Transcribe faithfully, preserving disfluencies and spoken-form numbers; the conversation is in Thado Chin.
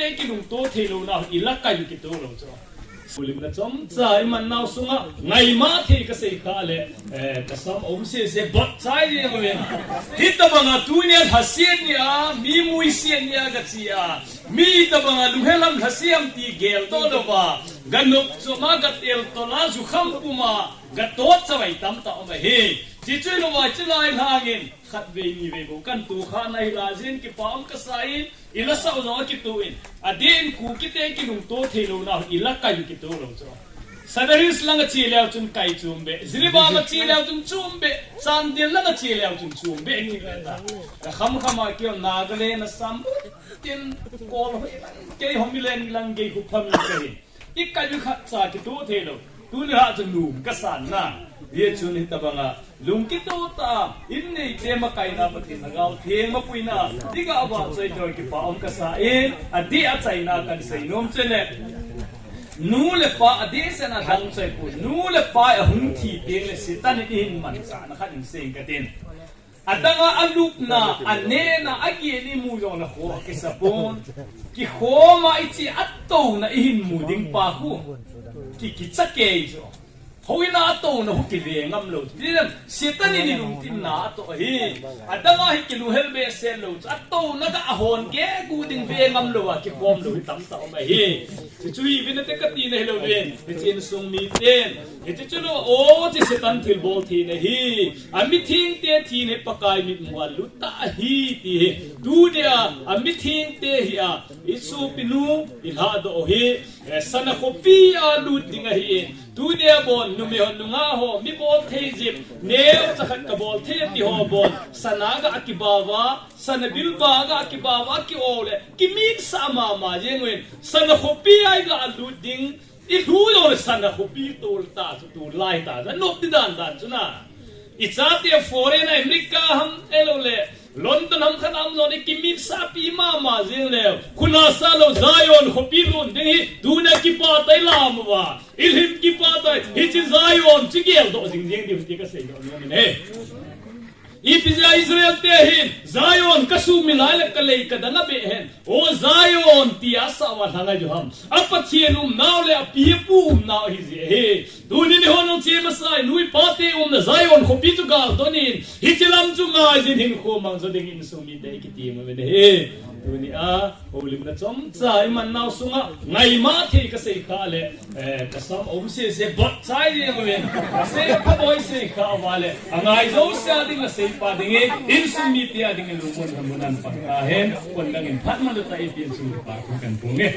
Te kilungto thei lou nau, i la kai u kito lou chu. Sulim na chomcha i man nau sunga, ngaima thei ka sei kha le, eh, ka sam om sese bot chai jeng uve. Hitabanga tunia lhasiat nia, mi muisiat nia ka chi a. Mi tabanga lunghel ham lhasiam ti gel to lou va. Ganop choma gatel tola jukham puma, gatot chavai tamtah um ahi. Chi chui lou va chi lai lhangin, khatvei nivei bou kan tu kha nai la jin kipa um ka sa in, i la sau jong a kitu in, a din Kuki te kilungto thei lou nau, i la kai u kito lou chu. Sadar Hills langa chi leu chun kai chum be, Jiribam a chi leu chun chum be, Chandel langa chi leu chun chum be, ki be ta. Ka kham kham a kion Nagaland a sam, tin kol hoi lang, kei homi len lang gei khu pham ka hin. I kai u khat cha kito thei lou. Tuni ha chu lum ka san na. Ye chun hitabanga lung kito ta, in nei te ma kai na Pathen na gao theng ma pui na. I ga ba choi to kipa um ka sa e, a di a chai na kan sei nom che le. Nu le pa a di se na dang chai pu. Nu le pa a hung thi te le Satan in man sa na khat in seng ka tin. Adanga alupna, anena, agin i mu jong na kho, kisa pon. Kikhoma i chi a tona i hin mu ding pa khu. Ki, kicha kei jo. Hoina a tona khu kive ngam lou. Ti lem, Satan in i lungthim na a to hi. Adanga hi kilunghel behseh lou. A tona ka a hon ke gu ding ve ngam lou a kikhom lou tamtah um ahi. Chu chu hi vin a te ka ti na hi lou vin. Hi chin sung mi ten. Hichu chu lo, o, chi Satan thilbol thina hi. A mithengte thina hi Pakai mitmu a lut ta ahi ti hi. Tunia, a mithengte hi a, i sopinu, i lhadoh hi. Eh, sana khopi a lut ding ahi. Tunia bon, numei ho, nungah ho, mi bol thei jep. Neocha khat ka bol thei ti ho bon. Sana ga kibava, sana bilba ga kibava, ki o le. Kimit sa mama jeng uvin. Sana khopi a i ga lut ding. I lhu lou le sana khopi tol ta chu, tol lai ta chu, nop ti dan dan chu na. I chate foreign a America ham, ahilou le London ham khat ham lou le kimit sa pi mama jeng le. Khuna sa lou Zion khopi lhun ding hi, tuna kipa tai lam uva. I lhim kipa tai, hichi Zion chi geldoh jing jeng ding ti ka seidoh nom in ahi. Ipi jeh a Israel te hin, Zion ka sumil lai le ka lei ka dang a beh hen. O Zion, tia sa uva lhang a jo ham. A Pathen umnau le a pi a pu umnau hi jeh hi. Tuni ni hon nung che masa, nu le pa te umna Zion khopi chu gal don in. Hichi lam chu ngai jin hinkho mang jo ding in sung mite kiti ma ve ne hi. Tuni a, holim na chomcha i man nau sunga, ngaima thei ka sei kha le. Eh, ka sam om sese bot chai jeng uvin. Ka sei kha boi sei kha uva le. A ngai jouse a ding a sei pa ding e. Insung mite a ding e lungmon hamun an pang ta hen. Kon dang in phat man ta i pi insung pa khu kan pung e.